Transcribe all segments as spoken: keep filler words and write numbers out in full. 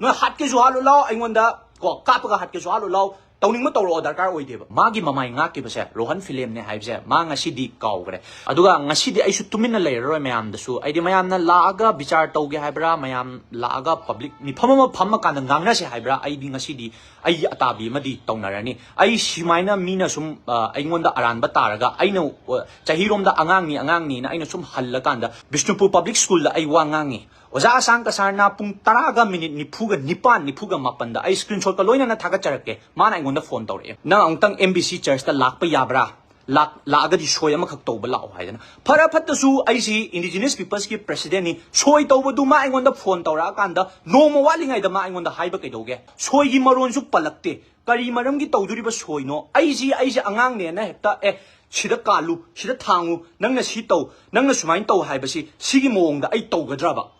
ꯅꯣꯏ ꯍꯥꯠꯀꯦꯁꯨ ꯍꯥꯠꯂꯨ ꯂꯥꯎ, ꯑꯩꯉꯣꯟꯗ ꯀꯣ ꯀꯥꯞꯄꯒ ꯍꯥꯠꯀꯦꯁꯨ ꯍꯥꯠꯂꯨ ꯂꯥꯎ, ꯇꯧꯅꯤꯡꯕ ꯇꯧꯔꯛꯑꯣ, ꯗꯔꯀꯥꯔ ꯑꯣꯏꯗꯦꯕ꯫ ꯃꯥꯒꯤ ꯃꯃꯥꯏ ꯉꯥꯛꯈꯤꯕꯁꯦ ꯔꯣꯍꯟ ꯐꯤꯂꯦꯝꯅꯦ ꯍꯥꯏꯕꯁꯦ ꯃꯥ ꯉꯁꯤꯗꯤ ꯀꯥꯎꯈ꯭ꯔꯦ꯫ ꯑꯗꯨꯒ ꯉꯁꯤꯗꯤ ꯑꯩꯁꯨ ꯇꯨꯃꯤꯟꯅ ꯂꯩꯔꯔꯣꯏ ꯃꯌꯥꯝꯗꯁꯨ꯫ ꯑꯩꯗꯤ ꯃꯌꯥꯝꯅ ꯂꯥꯛꯑꯒ ꯕꯤꯆꯥꯔ ꯇꯧꯒꯦ ꯍꯥꯏꯕ꯭ꯔꯥ, ꯃꯌꯥꯝ ꯂꯥꯛꯑꯒ ꯄꯕ꯭ꯂꯤꯛ ꯃꯤꯐꯝ ꯑꯃ ꯐꯝꯃꯀꯥꯟꯗ ꯉꯥꯡꯅꯁꯦ ꯍꯥꯏꯕ꯭ꯔꯥ, ꯑꯩꯗꯤ ꯉꯁꯤꯗꯤ ꯑꯩꯒꯤ ꯑꯇꯥꯕꯤ ꯑꯃꯗꯤ ꯇꯧꯅꯔꯅꯤ꯫ ꯑꯩ ꯁꯨꯃꯥꯏꯅ ꯃꯤꯅ ꯁꯨꯝ, ꯑ, ꯑꯩꯉꯣꯟꯗ ꯑꯔꯥꯟꯕ ꯇꯥꯔꯒ ꯑꯩꯅ, ꯑ, ꯆꯍꯤꯔꯣꯝꯗ ꯑꯉꯥꯡꯅꯤ ꯑꯉꯥꯡꯅꯤꯅ ꯑꯩꯅ ꯁꯨꯝ ꯍꯜꯂꯀꯥꯟꯗ ꯕꯤꯁꯅꯨꯄꯨꯔ ꯄꯕ꯭ꯂꯤꯛ ꯁ꯭ꯀꯨꯜꯗ ꯑꯩ ꯋꯥ ꯉꯥꯡꯉꯤ꯫ ꯑꯣꯖꯥ ꯑꯁꯥꯡ ꯀꯁꯥꯔꯅ ꯄꯨꯡ ꯇꯔꯥꯒ ꯃꯤꯅꯤꯠ ꯅꯤꯐꯨꯒ ꯅꯤꯄꯥꯟ, ꯅꯤꯐꯨꯒ ꯃꯥꯄꯟꯗ ꯑꯩ ꯁ꯭ꯀ꯭ꯔꯤꯟ ꯁꯣꯠꯀ ꯂꯣꯏꯅꯅ ꯊꯥꯒꯠꯆꯔꯛꯀꯦ꯫ ꯃꯥꯅ ꯑꯩꯉꯣꯟꯗ ꯐꯣꯟ ꯇꯧꯔꯛꯑꯦ, "ꯅꯪ ꯑꯃꯨꯛꯇꯪ ꯑꯦꯝ ꯕꯤ ꯁꯤ ꯆꯔꯆꯇ ꯂꯥꯛꯄ ꯌꯥꯕ꯭ꯔꯥ? ꯂꯥꯛ-, ꯂꯥꯛꯑꯒꯗꯤ ꯁꯣꯏ ꯑꯃꯈꯛ ꯇꯧꯕ ꯂꯥꯛꯑꯣ" ꯍꯥꯏꯗꯅ꯫ ꯐꯔ ꯐꯠꯇꯁꯨ ꯑꯩꯁꯤ ꯏꯟꯗꯤꯖꯤꯅꯁ ꯄꯤꯄꯜꯁꯀꯤ ꯄ꯭ꯔꯦꯁꯤꯗꯦꯟꯅꯤ꯫ ꯁꯣꯏ ꯇꯧꯕꯗꯨ ꯃꯥ ꯑꯩꯉꯣꯟꯗ ꯐꯣꯟ ꯇꯧꯔꯛꯑꯀꯥꯟꯗ ꯅꯣꯡꯃ ꯋꯥꯠꯂꯤꯉꯩꯗ ꯃꯥ ꯑꯩꯉꯣꯟꯗ ꯍꯥꯏꯕ ꯀꯩꯗꯧꯒꯦ? ꯁꯣꯏꯒꯤ ꯃꯔꯣꯟꯁꯨ ꯄꯜꯂꯛꯇꯦ꯫ ꯀꯔꯤ ꯃꯔꯝꯒꯤ ꯇꯧꯗꯣꯔꯤꯕ ꯁꯣꯏꯅꯣ? ꯑꯩꯁꯤ, ꯑꯩꯁꯦ ꯑꯉꯥꯡꯅꯦꯅ ꯍꯦꯛꯇ, "ꯑꯦ, ꯁꯤꯗ ꯀꯥꯜꯂꯨ, ꯁꯤꯗ ꯊꯥꯡꯉꯨ, ꯅꯪꯅ ꯁꯤ ꯇꯧ, ꯅꯪꯅ ꯁꯨꯃꯥꯏꯅ ꯇꯧ" ꯍꯥꯏꯕꯁꯤ, ꯁꯤꯒꯤ ꯃꯑꯣꯡꯗ ꯑꯩ ꯇꯧꯒꯗ꯭ꯔꯕ?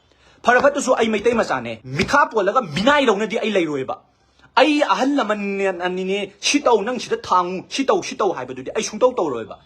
ꯐꯔ ꯐꯠꯇꯁꯨ ꯑꯩ ꯃꯩꯇꯩ ꯃꯆꯥꯅꯦ, ꯃꯤꯈꯥ ꯄꯣꯜꯂꯒ ꯃꯤꯅꯥꯏꯗꯧꯅꯗꯤ ꯑꯩ ꯂꯩꯔꯣꯏꯕ꯫ ꯑꯩ ꯑꯍꯜ ꯂꯃꯟꯅꯤꯅꯦ, "ꯁꯤ ꯇꯧ, ꯅꯪ ꯁꯤꯗ ꯊꯥꯡꯉꯨ, ꯁꯤ ꯇꯧ, ꯁꯤ ꯇꯧ" ꯍꯥꯏꯕꯗꯨꯗꯤ ꯑꯩ ꯁꯨꯡꯇꯧ ꯇꯧꯔꯣꯏꯕ꯫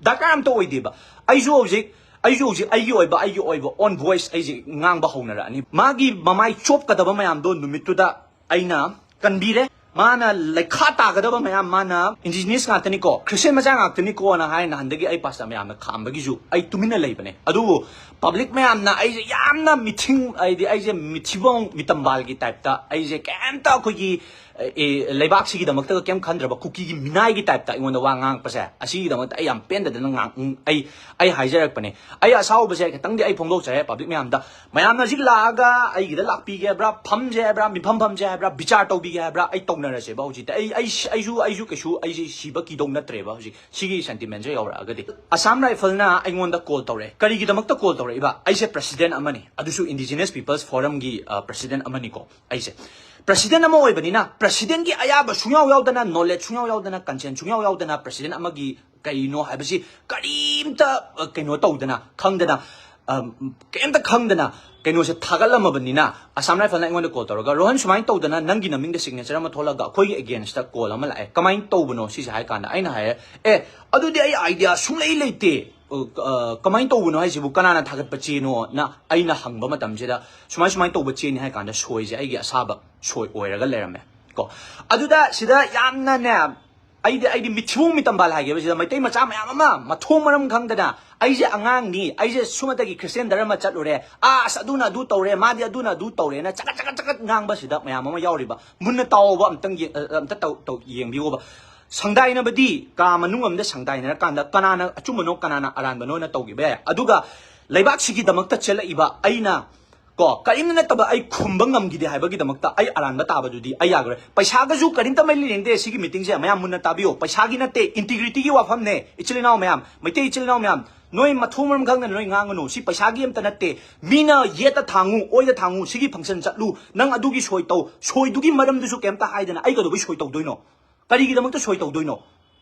ꯗꯔꯀꯥꯔ ꯑꯝꯇ ꯑꯣꯏꯗꯦꯕ꯫ ꯑꯩꯁꯨ ꯍꯧꯖꯤꯛ, ꯑꯩꯁꯨ ꯍꯧꯖꯤꯛ ꯑꯩꯒꯤ ꯑꯣꯏꯕ, ꯑꯩꯒꯤ ꯑꯣꯏꯕ own voice ꯑꯩꯁꯦ ꯉꯥꯡꯕ ꯍꯧꯅꯔꯛꯑꯅꯤ꯫ ꯃꯥꯒꯤ ꯃꯃꯥꯏ ꯆꯣꯞꯀꯗꯕ ꯃꯌꯥꯝꯗꯣ ꯅꯨꯃꯤꯠꯇꯨꯗ ꯑꯩꯅ ꯀꯟꯕꯤꯔꯦ꯫ ꯃꯥꯅ ꯂꯩꯈꯥ ꯇꯥꯒꯗꯕ ꯃꯌꯥꯝ, ꯃꯥꯅ ꯏꯟꯗꯤꯖꯤꯅꯁ ꯉꯥꯛꯇꯅꯤꯀꯣ, ꯈ꯭ꯔꯤꯁꯇꯤꯌꯟ ꯃꯆꯥ ꯉꯥꯛꯇꯅꯤꯀꯣꯅ ꯍꯥꯏ ꯅꯍꯥꯟꯗꯒꯤ ꯑꯩ ꯄꯥꯁꯇꯔ ꯃꯌꯥꯝꯅ ꯈꯥꯝꯕꯒꯤꯁꯨ ꯑꯩ ꯇꯨꯃꯤꯟꯅ ꯂꯩꯕꯅꯦ꯫ ꯑꯗꯨꯕꯨ ꯄꯕ꯭ꯂꯤꯛ ꯃꯌꯥꯝꯅ ꯑꯩꯁꯦ ꯌꯥꯝꯅ ꯃꯤꯊꯤꯡ, ꯍꯥꯏꯗꯤ ꯑꯩꯁꯦ ꯃꯤꯊꯤꯕꯣꯡ ꯃꯤꯇꯝꯕꯥꯜꯒꯤ ꯇꯥꯏꯞꯇ ꯑꯩꯁꯦ ꯀꯩꯝꯇ ꯑꯩꯈꯣꯏꯒꯤ, ꯑꯦ, ꯂꯩꯕꯥꯛꯁꯤꯒꯤꯗꯃꯛꯇꯒ ꯀꯩꯝ ꯈꯟꯗ꯭ꯔꯕ ꯀꯨꯀꯤꯒꯤ ꯃꯤꯅꯥꯏꯒꯤ ꯇꯥꯏꯞꯇ ꯑꯩꯉꯣꯟꯗ ꯋꯥ ꯉꯥꯡꯉꯛꯄꯁꯦ, ꯑꯁꯤꯒꯤꯗꯃꯛꯇ ꯑꯩ ꯌꯥꯝ ꯄꯦꯟꯗꯗꯅ ꯉꯥꯡ-, ꯑꯩ, ꯑꯩ ꯍꯥꯏꯖꯔꯛꯄꯅꯦ꯫ ꯑꯩ ꯑꯁꯥꯎꯕꯁꯦ ꯈꯤꯇꯪꯗꯤ ꯑꯩ ꯐꯣꯡꯗꯣꯛꯆꯔꯦ ꯄꯕ꯭ꯂꯤꯛ ꯃꯌꯥꯝꯗ꯫ ꯃꯌꯥꯝꯅ ꯍꯧꯖꯤꯛ ꯂꯥꯛꯑꯒ ꯑꯩꯒꯤꯗ ꯂꯥꯛꯄꯤꯒꯦ ꯍꯥꯏꯕ꯭ꯔꯥ, ꯐꯝꯁꯦ ꯍꯥꯏꯕ꯭ꯔꯥ, ꯃꯤꯐꯝ ꯐꯝꯁꯦ ꯍꯥꯏꯕ꯭ꯔꯥ, ꯕꯤꯆꯥꯔ ꯇꯧꯕꯤꯒꯦ ꯍꯥꯏꯕ꯭ꯔꯥ, ꯑꯩ ꯇꯧꯅꯔꯁꯦꯕ ꯍꯧꯖꯤꯛꯇꯤ꯫ ꯑꯩ, ꯑꯩ, ꯑꯩꯁꯨ, ꯑꯩꯁꯨ ꯀꯩꯁꯨ ꯑꯩꯁꯦ ꯁꯤꯕ ꯀꯤꯗꯧ ꯅꯠꯇ꯭ꯔꯦꯕ ꯍꯧꯖꯤꯛ ꯁꯤꯒꯤ ꯁꯦꯟꯇꯤꯃꯦꯟꯁꯦ ꯌꯧꯔꯛꯑꯒꯗꯤ꯫ ꯑꯁꯥꯝ ꯔꯥꯏꯐꯜꯅ ꯑꯩꯉꯣꯟꯗ ꯀꯣꯜ ꯇꯧꯔꯛꯑꯦ꯫ ꯀꯔꯤꯒꯤꯗꯃꯛꯇ ꯀꯣꯜ ꯇꯧꯔꯛꯏꯕ? ꯑꯩꯁꯦ ꯄ꯭ꯔꯦꯁꯤꯗꯦꯟ ꯑꯃꯅꯤ, ꯑꯗꯨꯁꯨ ꯏꯟꯗꯤꯖꯤꯅꯁ ꯄꯤꯄꯜꯁ ꯐꯣꯔꯝꯒꯤ, ꯑ, ꯄ꯭ꯔꯦꯁꯤꯗꯦꯟ ꯑꯃꯅꯤꯀꯣ꯫ ꯑꯩꯁꯦ ꯄ꯭ꯔꯦꯁꯤꯗꯦꯟ ꯑꯃ ꯑꯣꯏꯕꯅꯤꯅ ꯄ꯭ꯔꯦꯁꯤꯗꯦꯟꯒꯤ ꯑꯌꯥꯕ ꯁꯨꯡꯌꯥꯎ ꯌꯥꯎꯗꯅ, ꯅꯣꯂꯦꯖ ꯁꯨꯡꯌꯥꯎ ꯌꯥꯎꯗꯅ, ꯀꯟꯁꯦꯟ ꯁꯨꯡꯌꯥꯎ ꯌꯥꯎꯗꯅ ꯄ꯭ꯔꯦꯁꯤꯗꯦꯟ ꯑꯃꯒꯤ ꯀꯔꯤꯅꯣ ꯍꯥꯏꯕꯁꯤ ꯀꯔꯤꯝꯇ, ꯑ, ꯀꯩꯅꯣ ꯇꯧꯗꯅ, ꯈꯪꯗꯅ, ꯑ, ꯀꯩꯝꯇ ꯈꯪꯗꯅ ꯀꯩꯅꯣꯁꯦ ꯊꯥꯒꯠꯂꯝꯃꯕꯅꯤꯅ ꯑꯁꯥꯝ ꯔꯥꯏꯐꯜꯅ ꯑꯩꯉꯣꯟꯗ ꯀꯣꯜ ꯇꯧꯔꯒ, "ꯔꯣꯍꯟ, ꯁꯨꯃꯥꯏꯅ ꯇꯧꯗꯅ ꯅꯪꯒꯤ ꯅꯃꯤꯡꯗ ꯁꯤꯒꯅꯦꯆꯔ ꯑꯃ ꯊꯣꯛꯂꯒ ꯑꯩꯈꯣꯏꯒꯤ ꯑꯦꯒꯦꯟꯁꯇ ꯀꯣꯜ ꯑꯃ ꯂꯥꯛꯑꯦ, ꯀꯃꯥꯏꯅ ꯇꯧꯕꯅꯣ ꯁꯤꯁꯦ?" ꯍꯥꯏ ꯀꯥꯟꯗ ꯑꯩꯅ ꯍꯥꯏꯔꯦ, "ꯑꯦ, ꯑꯗꯨꯗꯤ ꯑꯩ ꯑꯥꯏꯗꯤꯌꯥ ꯁꯨꯡꯂꯩ ꯂꯩꯇꯦ, ꯑ, ꯀꯃꯥꯏꯅ ꯇꯧꯕꯅꯣ ꯍꯥꯏꯁꯤꯕꯨ, ꯀꯅꯥꯅ ꯊꯥꯒꯠꯄ ꯆꯦꯅꯣꯅ ꯑꯩꯅ ꯍꯪꯕ ꯃꯇꯝꯁꯤꯗ, ꯁꯨꯃꯥꯏ ꯁꯨꯃꯥꯏꯅ ꯇꯧꯕ ꯆꯦꯅꯤ ꯍꯥꯏ ꯀꯥꯟꯗ ꯁꯣꯏꯁꯦ ꯑꯩꯒꯤ ꯑꯁꯥꯕ ꯁꯣꯏ ꯑꯣꯏꯔꯒ ꯂꯩꯔꯝꯃꯦ꯫ ꯀꯣ, ꯑꯗꯨꯗ ꯁꯤꯗ ꯌꯥꯝꯅꯅꯦ, ꯑꯩꯗꯤ ꯑꯩꯗꯤ ꯃꯤꯊꯤꯕꯣꯡ ꯃꯤꯇꯝꯕꯥꯜ ꯍꯥꯏꯒꯦꯕ, ꯁꯤꯗ ꯃꯩꯇꯩ ꯃꯆꯥ ꯃꯌꯥꯝ ꯑꯃ ꯃꯊꯣꯡ ꯃꯔꯝ ꯈꯪꯗꯅ, "ꯑꯩꯁꯦ ꯑꯉꯥꯡꯅꯤ, ꯑꯩꯁꯦ ꯁꯨꯃꯇꯒꯤ ꯈ꯭ꯔꯤꯁꯇꯤꯌꯥꯟ ꯙꯔꯃ ꯆꯠꯂꯨꯔꯦ, ꯑꯁ ꯑꯗꯨꯅ ꯑꯗꯨ ꯇꯧꯔꯦ, ꯃꯥꯗꯤ ꯑꯗꯨꯅ ꯑꯗꯨ ꯇꯧꯔꯦꯅ" ꯆꯀꯠ ꯆꯀꯠ ꯆꯀꯠ ꯉꯥꯡꯕꯁꯤꯗ ꯃꯌꯥꯝ ꯑꯃ ꯌꯥꯎꯔꯤꯕ꯫ ꯃꯨꯟꯅ ꯇꯥꯎꯑꯣꯕ, ꯑꯝꯇꯪ ꯌꯦ-, ꯑ, ꯑꯝꯇ ꯇꯧ-, ꯇꯧ-, ꯌꯦꯡꯕꯤꯌꯣꯕ꯫ ꯁꯪꯗꯥꯏꯅꯕꯗꯤ ꯀꯥ ꯃꯅꯨꯡ ꯑꯃꯗ ꯁꯪꯗꯥꯏꯅꯔꯀꯥꯟꯗ ꯀꯅꯥꯅ ꯑꯆꯨꯝꯕꯅꯣ, ꯀꯅꯥꯅ ꯑꯔꯥꯟꯕꯅꯣꯅ ꯇꯧꯈꯤꯕ ꯌꯥꯏ꯫ ꯑꯗꯨꯒ ꯂꯩꯕꯥꯛꯁꯤꯒꯤꯗꯃꯛꯇ ꯆꯦꯜꯂꯛꯏꯕ ꯑꯩꯅ, ꯀꯣ, ꯀꯔꯤꯝꯅ ꯅꯠꯇꯕ ꯑꯩ ꯈꯨꯝꯕ ꯉꯝꯈꯤꯗꯦ ꯍꯥꯏꯕꯒꯤꯗꯃꯛꯇ ꯑꯩ ꯑꯔꯥꯟꯕ ꯇꯥꯕꯗꯨꯗꯤ ꯑꯩ ꯌꯥꯈ꯭ꯔꯦ꯫ ꯄꯩꯁꯥꯒꯁꯨ ꯀꯔꯤꯝꯇ ꯃꯔꯤ ꯂꯩꯅꯗꯦ ꯁꯤꯒꯤ ꯃꯤꯇꯤꯡꯁꯦ꯫ ꯃꯌꯥꯝ ꯃꯨꯟꯅ ꯇꯥꯕꯤꯌꯣ꯫ ꯄꯩꯁꯥꯒꯤ ꯅꯠꯇꯦ, ꯏꯟꯇꯤꯒ꯭ꯔꯤꯇꯤꯒꯤ ꯋꯥꯐꯝꯅꯦ꯫ ꯏꯆꯤꯜ ꯏꯅꯥꯎ ꯃꯌꯥꯝ, ꯃꯩꯇꯩ ꯏꯆꯤꯜ ꯏꯅꯥꯎ ꯃꯌꯥꯝ, ꯅꯣꯏ ꯃꯊꯣꯡ ꯃꯔꯝ ꯈꯪꯗꯅ ꯅꯣꯏ ꯉꯥꯡꯒꯅꯨ꯫ ꯁꯤ ꯄꯩꯁꯥꯒꯤ ꯑꯝꯇ ꯅꯠꯇꯦ꯫ ꯃꯤꯅ ꯌꯦꯠꯇ ꯊꯥꯡꯉꯨ, ꯑꯣꯏꯗ ꯊꯥꯡꯉꯨ, ꯁꯤꯒꯤ ꯐꯪꯁꯟ ꯆꯠꯂꯨ, ꯅꯪ ꯑꯗꯨꯒꯤ ꯁꯣꯏ ꯇꯧ, ꯁꯣꯏꯗꯨꯒꯤ ꯃꯔꯝꯗꯨꯁꯨ ꯀꯩꯝꯇ ꯍꯥꯏꯗꯅ ꯑꯩ ꯀꯩꯗꯧꯕꯩ ꯁꯣꯏ ꯇꯧꯗꯣꯏꯅꯣ? ꯀꯔꯤꯒꯤꯗꯃꯛꯇ ꯁꯣꯏ ꯇꯧꯗꯣꯏꯅꯣ?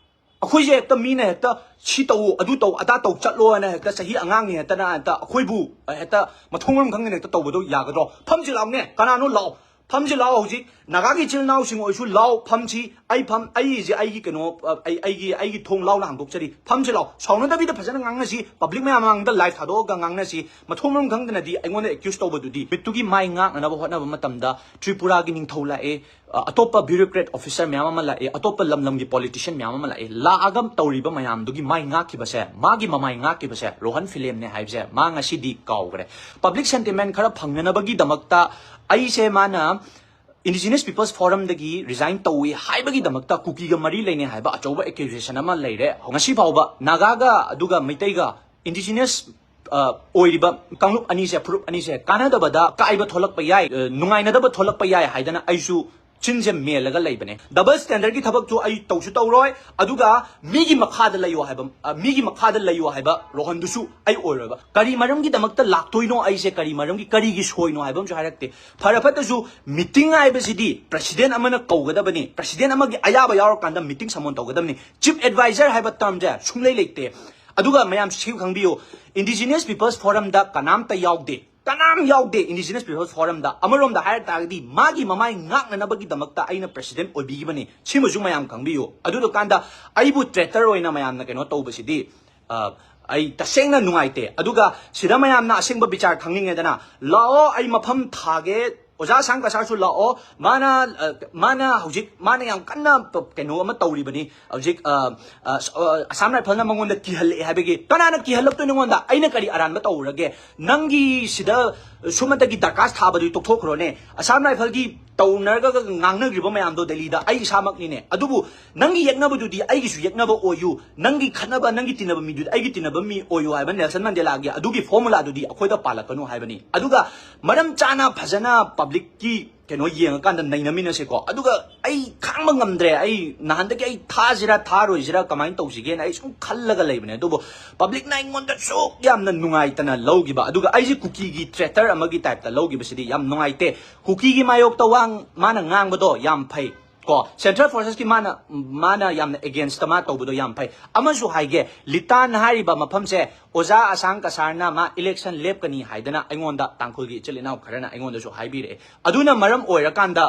ꯑꯩꯈꯣꯏꯁꯦ ꯍꯦꯛꯇ ꯃꯤꯅ ꯍꯦꯛꯇ ꯁꯤ ꯇꯧ, ꯑꯗꯨ ꯇꯧ, ꯑꯗꯥ ꯇꯧ, ꯆꯠꯂꯣ ꯍꯥꯏꯅ ꯍꯦꯛꯇ ꯆꯍꯤ ꯑꯉꯥꯡꯅꯤ ꯍꯦꯛꯇꯅ ꯍꯦꯛꯇ ꯑꯩꯈꯣꯏꯕꯨ ꯍꯦꯛꯇ ꯃꯊꯣꯡ ꯃꯔꯝ ꯈꯪꯗꯅ ꯍꯦꯛꯇ ꯇꯧꯕꯗꯣ ꯌꯥꯒꯗ꯭ꯔꯣ? ꯐꯝꯁꯤ ꯂꯥꯎꯅꯦ, ꯀꯅꯥꯅꯣ ꯂꯥꯛꯑꯣ, ꯐꯝꯁꯤ ꯂꯥꯛꯑꯣ꯫ ꯍꯧꯖꯤꯛ ꯅꯥꯒꯥꯒꯤ ꯏꯆꯤꯜ ꯏꯅꯥꯎꯁꯤꯡ ꯑꯣꯏꯔꯁꯨ ꯂꯥꯛꯑꯣ, ꯐꯝꯁꯤ꯫ ꯑꯩ ꯐꯝ, ꯑꯩꯁꯦ ꯑꯩꯒꯤ ꯀꯩꯅꯣ, ꯑ, ꯑꯩ, ꯑꯩꯒꯤ, ꯑꯩꯒꯤ ꯊꯣꯡ ꯂꯥꯎꯅ ꯍꯥꯡꯗꯣꯛꯆꯔꯤ꯫ ꯐꯝꯁꯤ ꯂꯥꯎ, ꯁꯥꯎꯅꯗꯕꯤꯗ ꯐꯖꯅ ꯉꯥꯡꯅꯁꯤ, ꯄꯕ꯭ꯂꯤꯛ ꯃꯌꯥꯝ ꯃꯃꯥꯡꯗ ꯂꯥꯏꯚ ꯊꯥꯗꯣꯛꯑꯒ ꯉꯥꯡꯅꯁꯤ꯫ ꯃꯊꯣꯡ ꯃꯔꯝ ꯈꯪꯗꯅꯗꯤ ꯑꯩꯉꯣꯟꯗ ꯑꯦꯀ꯭ꯌꯨꯁ ꯇꯧꯕꯗꯨꯗꯤ ꯃꯤꯠꯇꯨꯒꯤ ꯃꯥꯏ ꯉꯥꯛꯅꯅꯕ ꯍꯣꯠꯅꯕ ꯃꯇꯝꯗ ꯇ꯭ꯔꯤꯄꯨꯔꯥꯒꯤ ꯅꯤꯡꯊꯧ ꯂꯥꯛꯑꯦ, ꯑ, ꯑꯇꯣꯞꯄ bureaucrat officer ꯃꯌꯥꯝ ꯑꯃ ꯂꯥꯛꯑꯦ, ꯑꯇꯣꯞꯄ ꯂꯝ ꯂꯝꯒꯤ politician ꯃꯌꯥꯝ ꯑꯃ ꯂꯥꯛꯑꯦ꯫ ꯂꯥꯛꯑꯒ ꯇꯧꯔꯤꯕ ꯃꯌꯥꯝꯗꯨꯒꯤ ꯃꯥꯏ ꯉꯥꯛꯈꯤꯕꯁꯦ, ꯃꯥꯒꯤ ꯃꯃꯥꯏ ꯉꯥꯛꯈꯤꯕꯁꯦ ꯔꯣꯍꯟ ꯐꯤꯂꯦꯝꯅꯦ ꯍꯥꯏꯕꯁꯦ ꯃꯥ ꯉꯁꯤꯗꯤ ꯀꯥꯎꯈ꯭ꯔꯦ꯫ Public sentiment ꯈꯔ ꯐꯪꯅꯅꯕꯒꯤꯗꯃꯛꯇ ꯑꯩꯁꯦ ꯃꯥꯅ Indigenous Peoples Forumꯗꯒꯤ resign ꯇꯧꯏ ꯍꯥꯏꯕꯒꯤꯗꯃꯛꯇ ꯀꯨꯀꯤꯒ ꯃꯔꯤ ꯂꯩꯅꯩ ꯍꯥꯏꯕ ꯑꯆꯧꯕ accusation ꯑꯃ ꯂꯩꯔꯦ꯫ ꯉꯁꯤ ꯐꯥꯎꯕ ꯅꯥꯒꯥꯒ ꯑꯗꯨꯒ ꯃꯩꯇꯩꯒ indigenous, ꯑ, ꯑꯣꯏꯔꯤꯕ ꯀꯥꯡꯂꯨꯞ ꯑꯅꯤꯁꯦ, ꯐꯨꯔꯨꯞ ꯑꯅꯤꯁꯦ ꯀꯥꯟꯅꯗꯕꯗ ꯀꯥꯏꯕ ꯊꯣꯛꯂꯛꯄ ꯌꯥꯏ, ꯑ, ꯅꯨꯡꯉꯥꯏꯅꯗꯕ ꯊꯣꯛꯂꯛꯄ ꯌꯥꯏ ꯍꯥꯏꯗꯅ ꯑꯩꯁꯨ ꯆꯤꯟꯁꯦ ꯃꯦꯜꯂꯒ ꯂꯩꯕꯅꯦ꯫ Double standardꯀꯤ ꯊꯕꯛꯁꯨ ꯑꯩ ꯇꯧꯁꯨ ꯇꯧꯔꯣꯏ, ꯑꯗꯨꯒ ꯃꯤꯒꯤ ꯃꯈꯥꯗ ꯂꯩꯌꯣ ꯍꯥꯏꯕ, ꯑ, ꯃꯤꯒꯤ ꯃꯈꯥꯗ ꯂꯩꯌꯣ ꯍꯥꯏꯕ ꯔꯣꯍꯟꯗꯨꯁꯨ ꯑꯩ ꯑꯣꯏꯔꯣꯏꯕ꯫ ꯀꯔꯤ ꯃꯔꯝꯒꯤꯗꯃꯛꯇ ꯂꯥꯛꯇꯣꯏꯅꯣ ꯑꯩꯁꯦ, ꯀꯔꯤ ꯃꯔꯝꯒꯤ, ꯀꯔꯤꯒꯤ ꯁꯣꯏꯅꯣ ꯍꯥꯏꯕ ꯑꯃꯁꯨ ꯍꯥꯏꯔꯛꯇꯦ꯫ ꯐꯔ ꯐꯠꯇꯁꯨ meeting ꯍꯥꯏꯕꯁꯤꯗꯤ president ꯑꯃꯅ ꯀꯧꯒꯗꯕꯅꯤ, president ꯑꯃꯒꯤ ꯑꯌꯥꯕ ꯌꯥꯎꯔꯀꯥꯟꯗ meeting summon ꯇꯧꯒꯗꯕꯅꯤ꯫ Chief advisor ꯍꯥꯏꯕ termꯁꯦ ꯁꯨꯡꯂꯩ ꯂꯩꯇꯦ꯫ ꯑꯗꯨꯒ ꯃꯌꯥꯝ ꯁꯤ ꯈꯪꯕꯤꯌꯨ, Indigenous Peoples Forumꯗ ꯀꯅꯥꯝꯇ ꯌꯥꯎꯗꯦ, ꯀꯅꯥꯝ ꯌꯥꯎꯗꯦ Indigenous Peoples Forumꯗ꯫ ꯑꯃꯔꯣꯝꯗ ꯍꯥꯏꯔ ꯇꯥꯔꯒꯗꯤ ꯃꯥꯒꯤ ꯃꯃꯥꯏ ꯉꯥꯛꯅꯅꯕꯒꯤꯗꯃꯛꯇ ꯑꯩꯅ president ꯑꯣꯏꯕꯤꯈꯤꯕꯅꯤ, ꯁꯤꯃꯁꯨ ꯃꯌꯥꯝ ꯈꯪꯕꯤꯌꯨ꯫ ꯑꯗꯨꯗꯨꯀꯥꯟꯗ ꯑꯩꯕꯨ traitor ꯑꯣꯏꯅ ꯃꯌꯥꯝꯅ ꯀꯩꯅꯣ ꯇꯧꯕꯁꯤꯗꯤ, ꯑ, ꯑꯩ ꯇꯁꯦꯡꯅ ꯅꯨꯡꯉꯥꯏꯇꯦ꯫ ꯑꯗꯨꯒ ꯁꯤꯗ ꯃꯌꯥꯝꯅ ꯑꯁꯦꯡꯕ ꯕꯤꯆꯥꯔ ꯈꯪꯅꯤꯡꯉꯦꯗꯅ, ꯂꯥꯛꯑꯣ, ꯑꯩ ꯃꯐꯝ ꯊꯥꯒꯦ, ꯑꯣꯖꯥ ꯑꯁꯥꯡ ꯀꯁꯥꯔꯁꯨ ꯂꯥꯛꯑꯣ꯫ ꯃꯥꯅ, ꯑ, ꯃꯥꯅ ꯍꯧꯖꯤꯛ, ꯃꯥꯅ ꯌꯥꯝ ꯀꯟꯅ ꯄ-, ꯀꯩꯅꯣ ꯑꯃ ꯇꯧꯔꯤꯕꯅꯤ ꯍꯧꯖꯤꯛ, ꯑ, ꯑ, ꯁ-, ꯑ, ꯑꯁꯥꯝ ꯔꯥꯏꯐꯜꯅ ꯃꯉꯣꯟꯗ ꯀꯤꯍꯜꯂꯛꯑꯦ ꯍꯥꯏꯕꯒꯤ꯫ ꯀꯅꯥꯅ ꯀꯤꯍꯜꯂꯛꯇꯣꯏꯅꯣ ꯑꯩꯉꯣꯟꯗ? ꯑꯩꯅ ꯀꯔꯤ ꯑꯔꯥꯟꯕ ꯇꯧꯔꯒꯦ? ꯅꯪꯒꯤ ꯁꯤꯗ ꯁꯨꯝꯃꯇꯒꯤ ꯗꯔꯀꯥꯁ ꯊꯥꯕꯗꯨꯗꯤ ꯇꯣꯛꯊꯣꯛꯈ꯭ꯔꯣꯅꯦ꯫ ꯑꯁꯥꯝ ꯔꯥꯏꯐꯜꯒꯤ ꯇꯧꯅꯔꯒ ꯉꯥꯡꯅꯈ꯭ꯔꯤꯕ ꯃꯌꯥꯝꯗꯣ ꯗꯦꯜꯂꯤꯗ ꯑꯩ ꯏꯁꯥꯃꯛꯅꯤꯅꯦ꯫ ꯑꯗꯨꯕꯨ ꯅꯪꯒꯤ ꯌꯦꯛꯅꯕꯗꯨꯗꯤ ꯑꯩꯒꯤꯁꯨ ꯌꯦꯛꯅꯕ ꯑꯣꯏꯌꯨ, ꯅꯪꯒꯤ ꯈꯠꯅꯕ, ꯅꯪꯒꯤ ꯇꯤꯟꯅꯕ ꯃꯤꯗꯨꯗꯤ ꯑꯩꯒꯤ ꯇꯤꯟꯅꯕ ꯃꯤ ꯑꯣꯏꯌꯨ ꯍꯥꯏꯕ ꯅꯦꯜꯁꯟ ꯃꯟꯗꯦꯂꯥꯒꯤ ꯑꯗꯨꯒꯤ ꯐꯣꯔꯃꯨꯂꯥꯗꯨꯗꯤ ꯑꯩꯈꯣꯏꯗ ꯄꯥꯜꯂꯛꯀꯅꯨ ꯍꯥꯏꯕꯅꯤ꯫ ꯑꯗꯨꯒ ꯃꯔꯝ ꯆꯥꯅ ꯐꯖꯅ ꯄꯕ꯭ꯂꯤꯛꯀꯤ ꯀꯩꯅꯣ ꯌꯦꯡꯉꯀꯥꯟꯗ ꯅꯩꯅꯃꯤꯟꯅꯁꯦꯀꯣ꯫ ꯑꯗꯨꯒ ꯑꯩ ꯈꯥꯡꯕ ꯉꯝꯗ꯭ꯔꯦ, ꯑꯩ ꯅꯍꯥꯟꯗꯒꯤ ꯑꯩ ꯊꯥꯁꯤꯔꯥ ꯊꯥꯔꯣꯏꯁꯤꯔꯥ ꯀꯃꯥꯏꯅ ꯇꯧꯁꯤꯒꯦꯅ ꯑꯩ ꯁꯨꯝ ꯈꯜꯂꯒ ꯂꯩꯕꯅꯦ꯫ ꯑꯗꯨꯕꯨ ꯄꯕ꯭ꯂꯤꯛꯅ ꯑꯩꯉꯣꯟꯗ ꯁꯨꯛ ꯌꯥꯝꯅ ꯅꯨꯡꯉꯥꯏꯇꯅ ꯂꯧꯈꯤꯕ, ꯑꯗꯨꯒ ꯑꯩꯁꯦ ꯀꯨꯀꯤꯒꯤ ꯇ꯭ꯔꯦꯇꯔ ꯑꯃꯒꯤ ꯇꯥꯏꯞꯇ ꯂꯧꯈꯤꯕꯁꯤꯗꯤ ꯌꯥꯝ ꯅꯨꯡꯉꯥꯏꯇꯦ꯫ ꯀꯨꯀꯤꯒꯤ ꯃꯥꯌꯣꯛꯇ ꯋꯥ ꯃꯥꯅ ꯉꯥꯡꯕꯗꯣ ꯌꯥꯝ ꯐꯩ꯫ ꯀꯣ, ꯁꯦꯟꯇ꯭ꯔꯦꯜ ꯐꯣꯔꯁꯦꯁꯀꯤ ꯃꯥꯅ, ꯃꯥꯅ ꯌꯥꯝꯅ ꯑꯦꯒꯦꯟꯁꯇ ꯃꯥ ꯇꯧꯕꯗꯣ ꯌꯥꯝ ꯐꯩ꯫ ꯑꯃꯁꯨ ꯍꯥꯏꯒꯦ, ꯂꯤꯇꯥꯟ ꯍꯥꯏꯔꯤꯕ ꯃꯐꯝꯁꯦ ꯑꯣꯖꯥ ꯑꯁꯥꯡ ꯀꯁꯥꯔꯅ ꯃꯥ ꯏꯂꯦꯛꯁꯟ ꯂꯦꯞꯀꯅꯤ ꯍꯥꯏꯗꯅ ꯑꯩꯉꯣꯟꯗ ꯇꯥꯡꯈꯨꯜꯒꯤ ꯏꯆꯤꯜ ꯏꯅꯥꯎ ꯈꯔꯅ ꯑꯩꯉꯣꯟꯗꯁꯨ ꯍꯥꯏꯕꯤꯔꯛꯑꯦ꯫ ꯑꯗꯨꯅ ꯃꯔꯝ ꯑꯣꯏꯔꯀꯥꯟꯗ,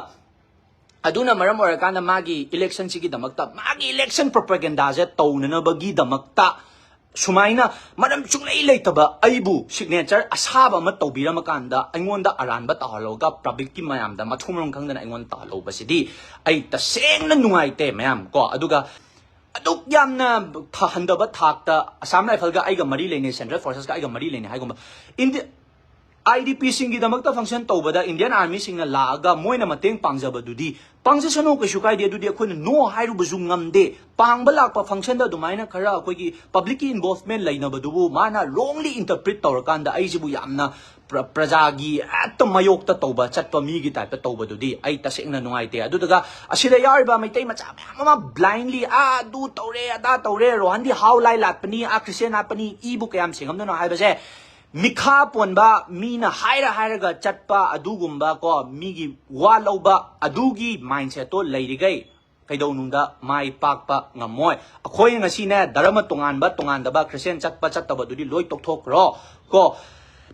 ꯑꯗꯨꯅ ꯃꯔꯝ ꯑꯣꯏꯔꯀꯥꯟꯗ ꯃꯥꯒꯤ ꯏꯂꯦꯛꯁꯟꯁꯤꯒꯤꯗꯃꯛꯇ, ꯃꯥꯒꯤ ꯏꯂꯦꯛꯁꯟ ꯄ꯭ꯔꯣꯄꯒꯦꯟꯗꯥꯁꯦ ꯇꯧꯅꯅꯕꯒꯤꯗꯃꯛꯇ ꯁꯨꯃꯥꯏꯅ ꯃꯔꯝ ꯁꯨꯡꯂꯩ ꯂꯩꯇꯕ ꯑꯩꯕꯨ ꯁꯤꯒꯅꯦꯆꯔ ꯑꯁꯥꯕ ꯑꯃ ꯇꯧꯕꯤꯔꯝꯃꯀꯥꯟꯗ ꯑꯩꯉꯣꯟꯗ ꯑꯔꯥꯟꯕ ꯇꯧꯍꯜꯂꯒ ꯄꯕ꯭ꯂꯤꯛꯀꯤ ꯃꯌꯥꯝꯗ ꯃꯊꯣꯡ ꯃꯔꯝ ꯈꯪꯗꯅ ꯑꯩꯉꯣꯟꯗ ꯇꯧꯍꯜꯍꯧꯕꯁꯤꯗꯤ ꯑꯩ ꯇꯁꯦꯡꯅ ꯅꯨꯡꯉꯥꯏꯇꯦ ꯃꯌꯥꯝ ꯀꯣ꯫ ꯑꯗꯨꯒ ꯑꯗꯨꯛ ꯌꯥꯝꯅ ꯊ-, ꯍꯟꯊꯕ ꯊꯥꯛꯇ ꯑꯁꯥꯝ ꯔꯥꯏꯐꯜꯒ ꯑꯩꯒ ꯃꯔꯤ ꯂꯩꯅꯩ, ꯁꯦꯟꯇ꯭ꯔꯦꯜ ꯐꯣꯔꯁꯦꯁꯀ ꯑꯩꯒ ꯃꯔꯤ ꯂꯩꯅꯩ ꯍꯥꯏꯒꯨꯝꯕ, ꯏꯟꯗꯤ-, ꯑꯥꯏ ꯗꯤ ꯄꯤꯁꯤꯡꯒꯤꯗꯃꯛꯇ ꯐꯪꯁꯟ ꯇꯧꯕꯗ ꯏꯟꯗꯤꯌꯟ ꯑꯥꯔꯃꯤꯁꯤꯡꯅ ꯂꯥꯛꯑꯒ ꯃꯣꯏꯅ ꯃꯇꯦꯡ ꯄꯥꯡꯖꯕꯗꯨꯗꯤ ꯄꯥꯡꯖꯁꯅꯨ, ꯀꯩꯁꯨ ꯀꯥꯏꯗꯦ꯫ ꯑꯗꯨꯗꯤ ꯑꯩꯈꯣꯏꯅ ꯅꯣ ꯍꯥꯏꯔꯨꯕꯁꯨ ꯉꯝꯗꯦ꯫ ꯄꯥꯡꯕ ꯂꯥꯛꯄ ꯐꯪꯁꯟꯗ ꯑꯗꯨꯃꯥꯏꯅ ꯈꯔ ꯑꯩꯈꯣꯏꯒꯤ ꯄꯕ꯭ꯂꯤꯛꯀꯤ ꯏꯟꯚꯣꯜꯚꯃꯦꯟ ꯂꯩꯅꯕꯗꯨꯕꯨ ꯃꯥꯅ ꯔꯣꯡꯂꯤ ꯏꯟꯇꯔꯄ꯭ꯔꯤꯠ ꯇꯧꯔꯀꯥꯟꯗ ꯑꯩꯁꯤꯕꯨ ꯌꯥꯝꯅ ꯄ꯭ꯔ-, ꯄ꯭ꯔꯖꯥꯒꯤ ꯍꯦꯛꯇ ꯃꯥꯌꯣꯛꯇ ꯇꯧꯕ ꯆꯠꯄ ꯃꯤꯒꯤ ꯇꯥꯏꯞꯇ ꯇꯧꯕꯗꯨꯗꯤ ꯑꯩ ꯇꯁꯦꯡꯅ ꯅꯨꯡꯉꯥꯏꯇꯦ꯫ ꯑꯗꯨꯗꯨꯒ ꯑꯁꯤꯗ ꯌꯥꯎꯔꯤꯕ ꯃꯩꯇꯩ ꯃꯆꯥ ꯃꯌꯥꯝ ꯑꯃ ꯕ꯭ꯂꯥꯏꯟꯂꯤ ꯑꯥ ꯑꯗꯨ ꯇꯧꯔꯦ, ꯑꯗꯥ ꯇꯧꯔꯦ, ꯔꯣꯍꯟꯗꯤ ꯍꯥꯎ ꯂꯥꯏ ꯂꯥꯠꯄꯅꯤ, ꯑꯥ ꯈ꯭ꯔꯤꯁꯇꯤꯌꯥꯟ ꯍꯥꯠꯄꯅꯤ, ꯏꯕꯨ ꯀꯌꯥꯝ ꯁꯦꯡꯉꯝꯗꯣꯏꯅꯣ ꯍꯥꯏꯕꯁꯦ ꯃꯤꯈꯥ ꯄꯣꯟꯕ, ꯃꯤꯅ ꯍꯥꯏꯔ ꯍꯥꯏꯔꯒ ꯆꯠꯄ ꯑꯗꯨꯒꯨꯝꯕ ꯀꯣ, ꯃꯤꯒꯤ ꯋꯥ ꯂꯧꯕ ꯑꯗꯨꯒꯤ ꯃꯥꯏꯟꯁꯦꯠꯇꯣ ꯂꯩꯔꯤꯈꯩ ꯀꯩꯗꯧꯅꯨꯡꯗ ꯃꯥꯏ ꯄꯥꯛꯄ ꯉꯝꯃꯣꯏ꯫ ꯑꯩꯈꯣꯏ ꯉꯁꯤꯅꯦ, ꯙꯔꯃ ꯇꯣꯉꯥꯟꯕ ꯇꯣꯉꯥꯟꯗꯕ, ꯈ꯭ꯔꯤꯁꯇꯤꯌꯥꯟ ꯆꯠꯄ ꯆꯠꯇꯕꯗꯨꯗꯤ ꯂꯣꯏ ꯇꯣꯛꯊꯣꯛꯈ꯭ꯔꯣ ꯀꯣ꯫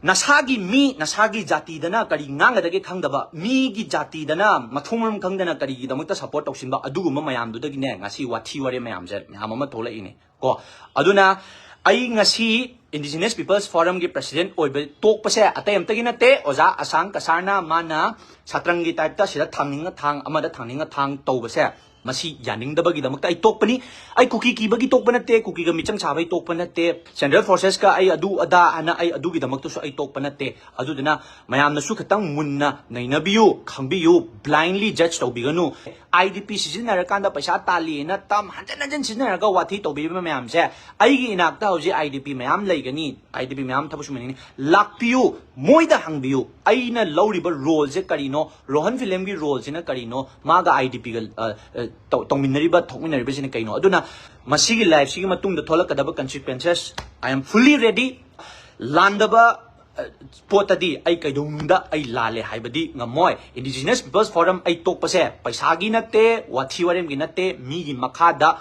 ꯅꯁꯥꯒꯤ ꯃꯤ, ꯅꯁꯥꯒꯤ ꯖꯥꯇꯤꯗꯅ ꯀꯔꯤ ꯉꯥꯡꯒꯗꯒꯦ ꯈꯪꯗꯕ, ꯃꯤꯒꯤ ꯖꯥꯇꯤꯗꯅ ꯃꯊꯣꯡ ꯃꯔꯝ ꯈꯪꯗꯅ ꯀꯔꯤꯒꯤꯗꯃꯛꯇ ꯁꯞꯄꯣꯔꯠ ꯇꯧꯁꯤꯟꯕ, ꯑꯗꯨꯒꯨꯝꯕ ꯃꯌꯥꯝꯗꯨꯗꯒꯤꯅꯦ ꯉꯁꯤ ꯋꯥꯊꯤ ꯋꯥꯔꯦꯝ ꯃꯌꯥꯝꯁꯦ ꯃꯌꯥꯝ ꯑꯃ ꯊꯣꯛꯂꯛꯏꯅꯦ ꯀꯣ꯫ ꯑꯗꯨꯅ ꯑꯩ ꯉꯁꯤ Indigenous People's Forumꯒꯤ president ꯑꯣꯏꯕ ꯇꯣꯛꯄꯁꯦ ꯑꯇꯩ ꯑꯝꯇꯒꯤ ꯅꯠꯇꯦ, ꯑꯣꯖꯥ ꯑꯁꯥꯡ ꯀꯁꯥꯔꯅ ꯃꯥꯅ ꯁꯥꯇ꯭ꯔꯪꯒꯤ typeꯇ ꯁꯤꯗ ꯊꯥꯡꯅꯤꯡꯉ ꯊꯥꯡ, ꯑꯃꯗ ꯊꯥꯡꯅꯤꯡꯉ ꯊꯥꯡ ꯇꯧꯕꯁꯦ, ꯃꯁꯤ ꯌꯥꯅꯤꯡꯗꯕꯒꯤꯗꯃꯛꯇ ꯑꯩ ꯇꯣꯛꯄꯅꯤ꯫ ꯑꯩ ꯀꯨꯀꯤ ꯀꯤꯕꯒꯤ ꯇꯣꯛꯄ ꯅꯠꯇꯦ, ꯀꯨꯀꯤꯒ ꯃꯤꯆꯪ ꯁꯥꯕꯒꯤ ꯇꯣꯛꯄ ꯅꯠꯇꯦ, central forcesꯀ ꯑꯩ ꯑꯗꯨ ꯑꯗꯥ ꯍꯥꯏꯅ ꯑꯩ ꯑꯗꯨꯒꯤꯗꯃꯛꯇꯁꯨ ꯑꯩ ꯇꯣꯛꯄ ꯅꯠꯇꯦ꯫ ꯑꯗꯨꯗꯨꯅ ꯃꯌꯥꯝꯅꯁꯨ ꯈꯤꯇꯪ ꯃꯨꯟꯅ ꯅꯩꯅꯕꯤꯌꯨ, ꯈꯪꯕꯤꯌꯨ, blindly judge ꯇꯧꯕꯤꯒꯅꯨ꯫ IDP ꯁꯤꯖꯤꯟꯅꯔꯀꯥꯟꯗ ꯄꯩꯁꯥ ꯇꯥꯜꯂꯤꯅ ꯇꯝ ꯍꯟꯖꯟ ꯍꯟꯖꯟ ꯁꯤꯖꯤꯟꯅꯔꯒ ꯋꯥꯊꯤ ꯇꯧꯕꯤꯕ ꯃꯌꯥꯝꯁꯦ, ꯑꯩꯒꯤ ꯏꯅꯥꯛꯇ ꯍꯧꯖꯤꯛ IDP ꯃꯌꯥꯝ ꯂꯩꯒꯅꯤ, IDP ꯃꯌꯥꯝ ꯊꯕꯛ ꯁꯨꯃꯤꯟꯅꯅꯤ, ꯂꯥꯛꯄꯤꯌꯨ, ꯃꯣꯏꯗ ꯍꯪꯕꯤꯌꯨ, ꯑꯩꯅ ꯂꯧꯔꯤꯕ roleꯁꯦ ꯀꯔꯤꯅꯣ, ꯔꯣꯍꯟ filmꯒꯤ roleꯁꯤꯅ ꯀꯔꯤꯅꯣ, ꯃꯥꯒ IDPꯒ ꯇꯧꯃꯤꯟꯅꯔꯤꯕ, ꯊꯣꯛꯃꯤꯟꯅꯔꯤꯕꯁꯤꯅ ꯀꯩꯅꯣ? ꯑꯗꯨꯅ ꯃꯁꯤꯒꯤ lifeꯁꯤꯒꯤ ꯃꯇꯨꯡꯗ ꯊꯣꯛꯂꯛꯀꯗꯕ consequences, I am fully ready꯫ ꯂꯥꯟꯗꯕ ꯑ, ꯄꯣꯠꯇꯗꯤ ꯑꯩ ꯀꯩꯗꯧꯅꯨꯡꯗ ꯑꯩ ꯂꯥꯜꯂꯦ ꯍꯥꯏꯕꯗꯤ ꯉꯝꯃꯣꯏ꯫ Indigenous People's Forum ꯑꯩ ꯇꯣꯛꯄꯁꯦ ꯄꯩꯁꯥꯒꯤ ꯅꯠꯇꯦ, ꯋꯥꯊꯤ ꯋꯥꯔꯦꯝꯒꯤ ꯅꯠꯇꯦ, ꯃꯤꯒꯤ ꯃꯈꯥꯗ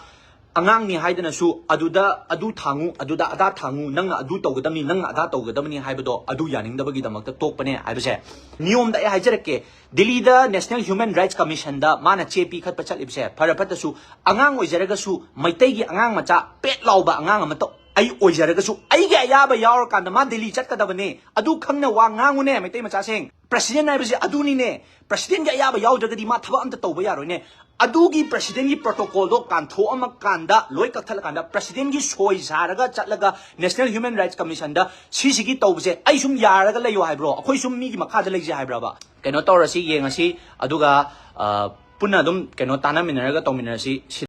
ꯑꯉꯥꯡꯅꯤ ꯍꯥꯏꯗꯅꯁꯨ ꯑꯗꯨꯗ ꯑꯗꯨ ꯊꯥꯡꯉꯨ, ꯑꯗꯨꯗ ꯑꯗꯥ ꯊꯥꯡꯉꯨ, ꯅꯪꯅ ꯑꯗꯨ ꯇꯧꯒꯗꯕꯅꯤ, ꯅꯪꯅ ꯑꯗꯥ ꯇꯧꯒꯗꯕꯅꯤ ꯍꯥꯏꯕꯗꯣ ꯑꯗꯨ ꯌꯥꯅꯤꯡꯗꯕꯒꯤꯗꯃꯛꯇ ꯇꯣꯛꯄꯅꯦ ꯍꯥꯏꯕꯁꯦ꯫ ꯅꯤꯌꯣꯝꯗ ꯑꯩ ꯍꯥꯏꯖꯔꯛꯀꯦ, ꯗꯤꯜꯂꯤꯗ National Human Rights Commissionꯗ ꯃꯥꯅ ꯆꯦ ꯄꯤꯈꯠꯄ ꯆꯠꯂꯤꯕꯁꯦ, ꯐꯔ ꯐꯠꯇꯁꯨ, ꯑꯉꯥꯡ ꯑꯣꯏꯖꯔꯒꯁꯨ, ꯃꯩꯇꯩꯒꯤ ꯑꯉꯥꯡ ꯃꯆꯥ ꯄꯦꯠ ꯂꯥꯎꯕ ꯑꯉꯥꯡ ꯑꯃꯇ ꯑꯩ ꯑꯣꯏꯖꯔꯒꯁꯨ, ꯑꯩꯒꯤ ꯑꯌꯥꯕ ꯌꯥꯎꯔꯀꯥꯟꯗ ꯃꯥ ꯗꯤꯜꯂꯤ ꯆꯠꯀꯗꯕꯅꯦ꯫ ꯑꯗꯨ ꯈꯪꯅ ꯋꯥ ꯉꯥꯡꯉꯨꯅꯦ, ꯃꯩꯇꯩ ꯃꯆꯥꯁꯤꯡ꯫ President ꯍꯥꯏꯕꯁꯦ ꯑꯗꯨꯅꯤꯅꯦ꯫ Presidentꯀꯤ ꯑꯌꯥꯕ ꯌꯥꯎꯗ꯭ꯔꯒꯗꯤ ꯃꯥ ꯊꯕꯛ ꯑꯝꯇ ꯇꯧꯕ ꯌꯥꯔꯣꯏꯅꯦ꯫ ꯑꯗꯨꯒꯤ Presidentꯀꯤ protocolꯗꯣ ꯀꯥꯟꯊꯣꯛꯑꯝꯃꯀꯥꯟꯗ, ꯂꯣꯏ ꯀꯛꯊꯠꯂꯀꯥꯟꯗ, Presidentꯀꯤ ꯁꯣꯏ ꯁꯥꯔꯒ ꯆꯠꯂꯒ National Human Rights Commissionꯗ ꯁꯤꯁꯤꯒꯤ ꯇꯧꯕꯁꯦ ꯑꯩ ꯁꯨꯝ ꯌꯥꯔꯒ ꯂꯩꯌꯣ ꯍꯥꯏꯕ꯭ꯔꯣ? ꯑꯩꯈꯣꯏ ꯁꯨꯝ ꯃꯤꯒꯤ ꯃꯈꯥꯗ ꯂꯩꯖꯦ ꯍꯥꯏꯕ꯭ꯔꯕ? ꯀꯩꯅꯣ ꯇꯧꯔꯁꯤ, ꯌꯦꯡꯉꯁꯤ, ꯑꯗꯨꯒ, ꯑ, ꯄꯨꯟꯅ ꯑꯗꯨꯝ ꯀꯩꯅꯣ ꯇꯥꯟꯅꯃꯤꯟꯅꯔꯒ ꯇꯧꯃꯤꯟꯅꯔꯁꯤ꯫